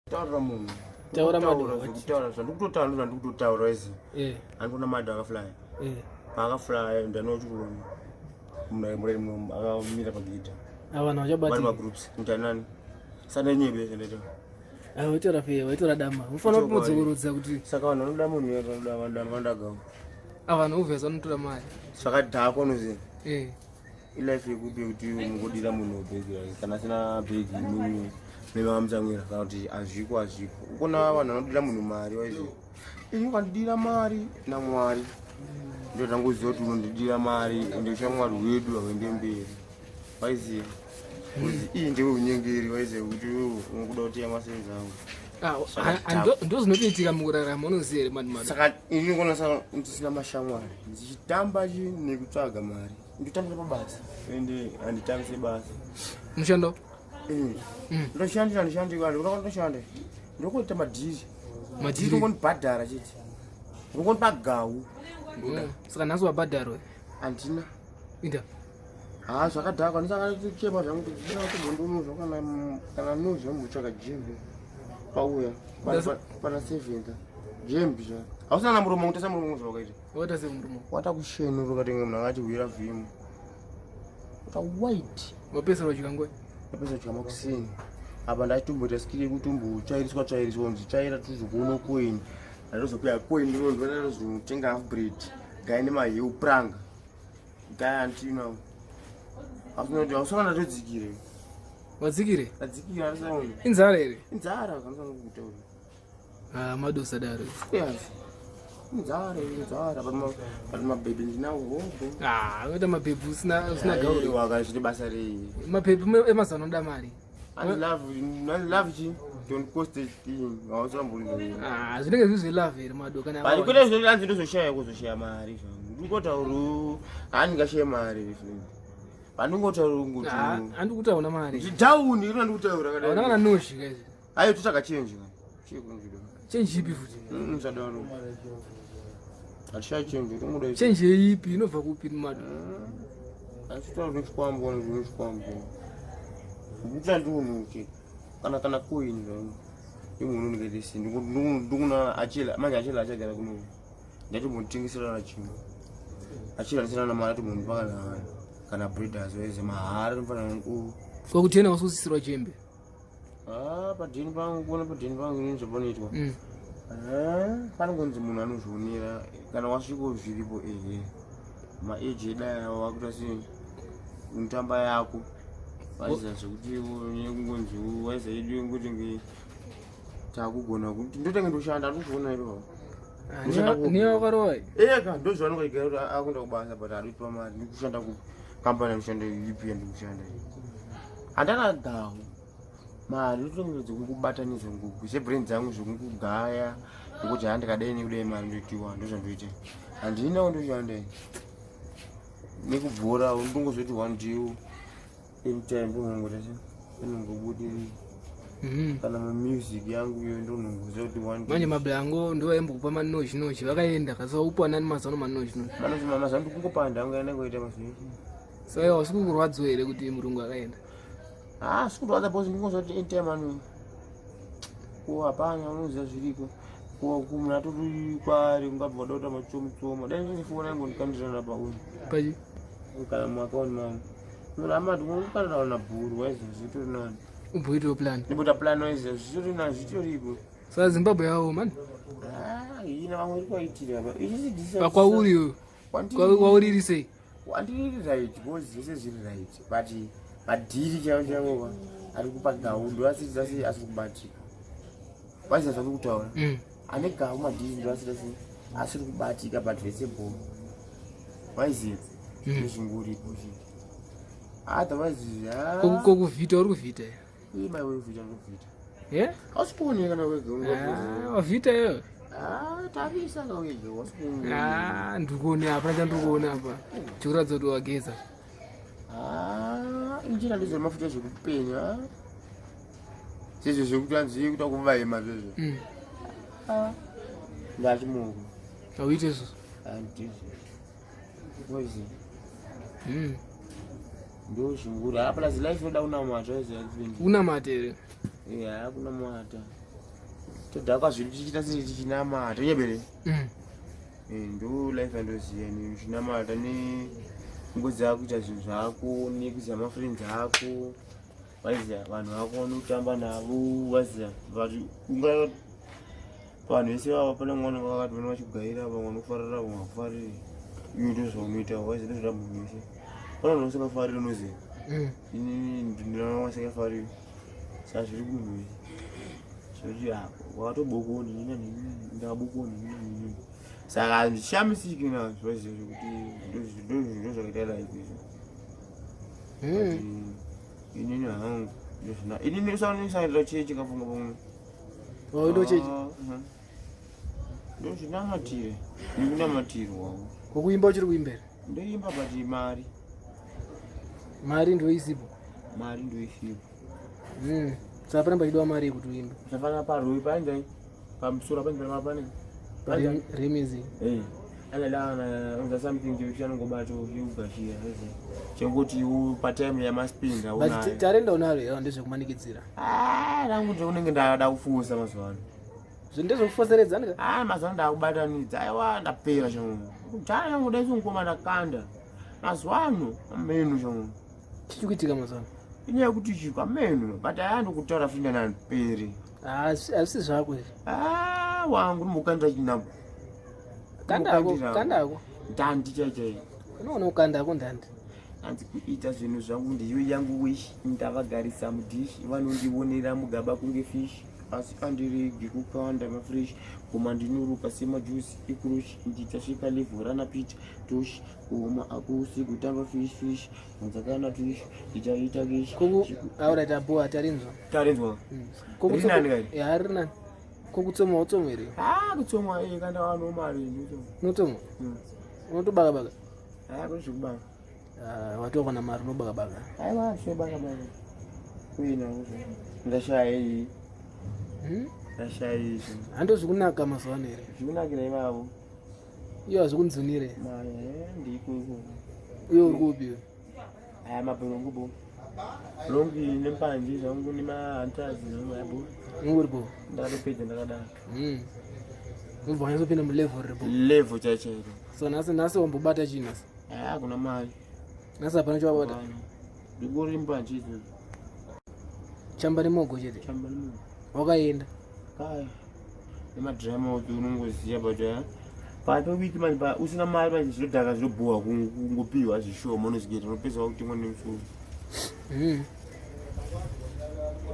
Taurira munhu. Taura Taura madhu. zvekutaura zvandikutotaura ndozvandikutotaura izi. Eh, Andikuona madhu akaflya. eh. Paakaflya ndanochiona. Munhu mureri munhu akamira pagedhi. Ava vanhu Vari vachabati. magroups. Mutanani. Sanda nyebe zvandaita. Ah, waitora feya, waitora dama. Unofanira Chokwadi. kumudzokorodza kuti Saka vanhu vanoda munhu vanoda vanoda vanoda gawo. ava vanhu obvious vanotora mari. Zvakadhakwa unoziva. Eh. Ilife yekupi yekuti mungodira munhu bhegi rake kana asina bhegi mimi memamudzamwira kana kuti hazviko hazviko. Ukona vanhu vanodira munhu mari waiziva. Ini ukandidira mari naMwari ndo tangoziva kuti unondidira mari ende ushamwari hwedu hauende mberi waiziva. Kuzi iyi ndiwe unyengeri waiziva kuti iwewe unokuda kuti yamasenzi angu. Ah, ah, ndo zvinotoitika mukurarama unoziva here mani mani. Saka ini ndikuona saka ndisina mashamwari ndichitamba chi nekutsvaga mari ndotambira pabasa ende handitambise basa. Mushando. Eh. Ndoshandira ndoshandira ndoshanda ndokuita madhiri. Madhiri? Ndongondibhadhara chete. Ndongondipa gau. Mm. Saka nhasi wabhadharwa. Handina. Inda. Ha zvakadhakwa ndisakachema zvangu kuti ndina kutombondonozwa kana kana nozwa mutsvaka jembe. Pauya pana seventh. Jembe zva. Hausina na muromo kutesa muromo zvawakaita. Wakaita sei murume? Wata kushenura ukatenga munhu akati hwira vhimu. Wata white. Wapesera uchikangwe. Ndapedza kudya makuseni apa ndachitomboita skiri yekutombotsvairiswa tsvairiswa kunzi tsvaira tuzokuona coin ndatozopiwa coin ndinonzwa ndatozotenga half bread gai nemaheu pranga gai antina asinoti ausona ndatodzikire Wadzikire? adzikire andisaoni Inzara here? inzara kanosana kutaura Ah, madosa daro. yes inzara inzara but mabhebhi ndinawo hobo Ah, unoita mabhebhi usina usina gauri. wakazviti basa rei Mabhebhi emazano anoda mari. And love, and love chi don't cost a thing. Hausambonzi. Ah, zvinenge zviri zvelove here mado kana But kwete zvoti hanzi ndozoshaya kuzoshaya mari zvangu. Ndingotaura handingashaya mari zvinhu. Pandingotaura ngoti. Ah, handikuti hauna mari. Down iro ndikutaura Hauna kana. kana noshi guys. Ayo totsvaga change kana. Chii kunzvido. Change ipi futi? Sadaro. Hatishaya change tongoda. Change yeipi inobva kupi mado? Achitaura nechikwambo nechikwambo. Ndikuta ndiunuke. Kana kana coin zvangu. Imunhu unenge tese ndikuna achela manje achela achagara kuno. Ndatomutengesera na chimwe. Achela ndisina na mari atomundipa kana kana breeders weze mahara ndinofanira ku Kwakutena wasusisirwa jembe. Ah padheni pangu kuona padheni pangu ini zvapanoitwa. Mm. Ah, panongonzi munhu anozvionera kana wasviko zviripo ehe maeji edu aya wakuita sei unotamba yako waiziva zvekuti kungonzi waiziva yedu yekuti nge takugona kuti ndotenge ndoshanda andikuona ipapo Ah, Unoshanda kupi? niyo wakarova. eka ndozvaanonga kuti akuenda kubasa but arikupiwa mari ndikushanda kukambani anoshanda up ndikushanda handana gau mari ndotongedza kungobatanidza sebrain dzangu zvekungogaya nekuti ha ndikadai nekudai mari ndoitiwa ndozvandoita handinawo ndoshanda nekubhora ndongozoti one deal anytime ndonongota ndonongobudirira Kana mumusic yangu iyo ndonongoziva kuti one Manje mablango ndo vaimbokupa manoshi noshi vakaenda kasa upo anani mazano manoshi noshi. Manoshi mazano ndikungopanda anga yanangoita mazino. Saka iwe hausi kukurwadziwa here kuti murungu akaenda? Ah, sikurwadza because ndingoziva kuti anytime ano ko hapana unoziva zviriko ko munhu atori kwaari ungabva wada kuita machomutsoma dai ndinifona ingondikandirana pauni Pachi? kana muakaunti mangu munhu amati unokandira na bhuru waiziva zvitori nani Umboitawo plan. ndimboita plan waiziva zvitori nani zvitoripo Saka Zimbabwe yawo mani. Ah, ina vamwe iri kwaitira apa ichisidisa Pakwauri iwe. Kwauri iri sei? Handiri right because zvese zviri right but madhiri chaivo chaivo ari kupa gau ndo asiri asi asiri kubatika waiziva zvandiri kutaura ane gau madhiri ndo asiri asi asiri kubatika but zvese bho waiziva nezvingoripo chete otherwise Ko kokuvhita uri kuvhita here? imai wekuvhita ndokuvhita Yeah? hausi kuoneka kana wega Ah, wavhita iwe. Ah, tarisa ka wega hausi kuoneka Ah, ndikuona hapana chandikuona apa. Chikuratidza kuti wageza. Ah, injira ndizvo mafuta zvekupenya sezvo zvekuti anzi kuda kuvaima zvezvo ndachimoko Hauite izvozvo. handizvo ozi Ndo zvinguri ha plus life inoda kunamata Unamata here? ya kunamata. Todhakwa zvedu tichiita sei tichinamata unyebere. Eh, ndo life yandoziva ini uchinamata nengozi kuita zvinhu zvako nekuziva mafriends ako, vaiziva vanhu vako vanotamba navo, vaziva but unga vanhu vese vava pana mwana vakati vana vachigaira, vamwe vanofarira, vamwe havafariri. Iwe ndo zvaunoita, waiziva ndozvida munhu wese. Pana vanhu vasingafariri, unoziva. Inini ndinoona vasingafariri, saka zviri kumunhu wese zvekuti wakatobokoni nini nini, ndakabokoni nini nini, saka hazvishamisiki nazvo, waiziva zvekuti ndozvakaita life izvo. But inini hangu ndozvina inini usanoisaendera chechi kafunga pamwe. Waenda chechi? Ah, Ndozvinamatire nekunamatirwa. Kokuimba uchiri kuimba here? Ndoimba, but mari Mari ndoisipo. Mari ndoisipo. Saka pane pachidiwa mari yekuti uimbe. Zvafanana paroi painzai pamusoro painzai pane Remizi. Anadana unza something chekuti anongobata uchigashira chengoti patime yamaspinda. But tarenda unaro here, ndezvekumanikidzira? Rangu ndeunenge ndada kufusa mazuva ano. Zvinhu ndezvekufoseredza ndika. Ah, mazuva ano ndakubatanidza, aiwa, ndapera changu kudhara changu dai singoma ndakanda mazuva ano ameno changu. Chichi kuitika mazuva ano? Inyaya yekuti chiko ameno, but aya ndokutaura finda nandiperi. Hazvisi zvako izvi. Ah, wangu ndimukandira chinambo. Kandako, kandako. Ndandi chaichai. Unoona ukandako ndandi. Hanzi kuita zvinhu zvangu ndiyo yangu wish, ndavagarisa mudhishi, vanondionera mugaba kunge fish, asi andiregi kukanda mafresh koma, ndinoruka semajusi ekurushi, ndichasvika level rana Peter Tosh, kuoma akusi kutamba fish fish madzakana twish, ndichaita kish. Koku alright, abuwa, tarinzwa. Tarinzwa. Riri nani kai? Ya, riri nani. Kokutsoma utsoma here? Ah, kutsomwa kanda wano mari nditsoma. Unotsoma? Unotobaka baka? Ah, kuri zvekubaka. Ah, watova na mari unobaka baka. Aiwa, zvebaka baka kuina ndashaya iyi. Ndashaya izvi. Handozvikunaka mazuva ano here? Zvikunakira ivavo. Iyo hazvikunzunire. Mari ndiko ikoko. Uye uri kupi iwe? Aya mabhurongu bo rongi nembanje zvangu nemahantazi zvangu abo. Unenge uripo? Ndakatopedza ndakadaro. Unobva wanyatsopinda mulevel ripo. Level chaichairo. So nhasi wambobata chii nhasi? Aya kuna mari. Nhasi hapana chavabata. Ndingori mbanje idzodzo. Chamba nemogo chete. Chamba nemogo. Wakaenda. Kaya nemadhirama kuti unongoziva, but pato wiki manje usina mari manje zvinodhaka zvinobhowa kungopiwa zvishoma, unozigeta unopedza wakutemwa nemusoro.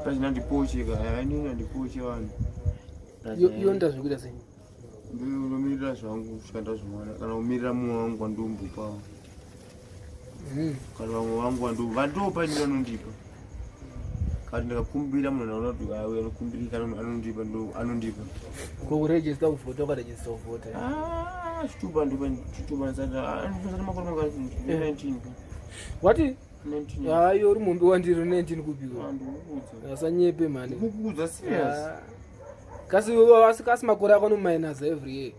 Pachina ndipoche ka, inini handipoche vanhu. Iyo ndazvikuita sei? Ndomirira zvangu kusvika ndazviwana, kana kumirira mumwe wangu wandombopawo. Kana vamwe vangu vandopa ini vanondipa, kana ndikakumbira munhu anaona kuti auya anokumbirika anondipa, anondipa. Kokurejista kuvhota, ukarejista kuvhota? Ah, chitupa ndopa chitupa ndisati makore mangani? 19. Wati? 19. Hayi, uri mumbi wandiri 19 kupiko? Ah, ndikukuudza. Asanyepe mani. Ndikukuudza serious. Ah. Kasi makore ako anomainaza every year.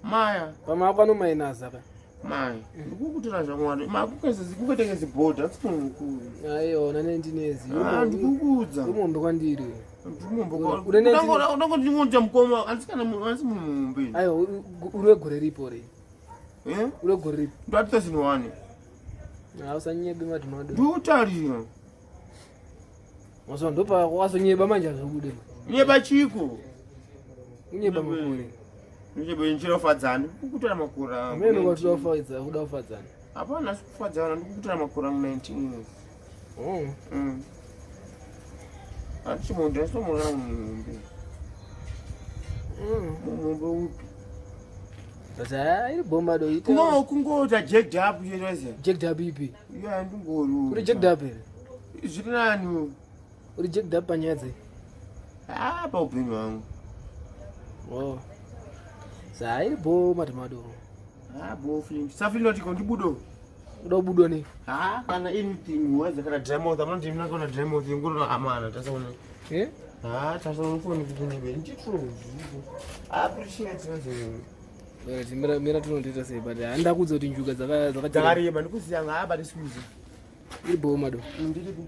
Maya. Pamwe ako anomainaza ka. Maya, ndikukutora zvangu kukaita zibhodha asi munhu mukuru. Aiona 19 years. Ah, ndikukuudza. Uri mumbi kwandiri. Unongoti ndingonja mukoma asi kana asi munhu mumbi. Aiwa, uri wegore ripo re? Eh? Uri wegore ripo? Ndo 2001. Usanyebe madhumado. Ndikutarira. Mazuva ndopa wazonyeba manje hazvobude. Nyeba chiko? Unyeba makore. Nyeba nchirofadzana ndikukutora makore angu. Amene kwati wafadza, kuda kufadzana. Hapana, asi kufadzana ndikukutora makore angu 19 years. Oh. Handichimunhu ndasitomona mumumbi. Mumumbi upi? But iri bomba do ita. Kungota jacked up chete. Jacked up ipi? Ya, ndingori. Uri jacked up here? Zviri nani. Uri jacked up panyaya dzei? Ah, paupenyu hwangu. Oh. Sa iri bo matomado. Ah, bo film. Safinotiko ndibudo. Uda kubudwa nei? Ah, kana anything waza kana dry mouth amuna ndimina kana dry mouth ngoro amana tasaona. Eh? Ah, tasaona foni kukunebe. Nditro. Appreciate wazo. Alright, mira mira tunondoita sei, but handakudza kuti njuga dzaka dzaka Dzakareba ndikuziya ngaba ndisuze. Iri bo mado. Ndiripo.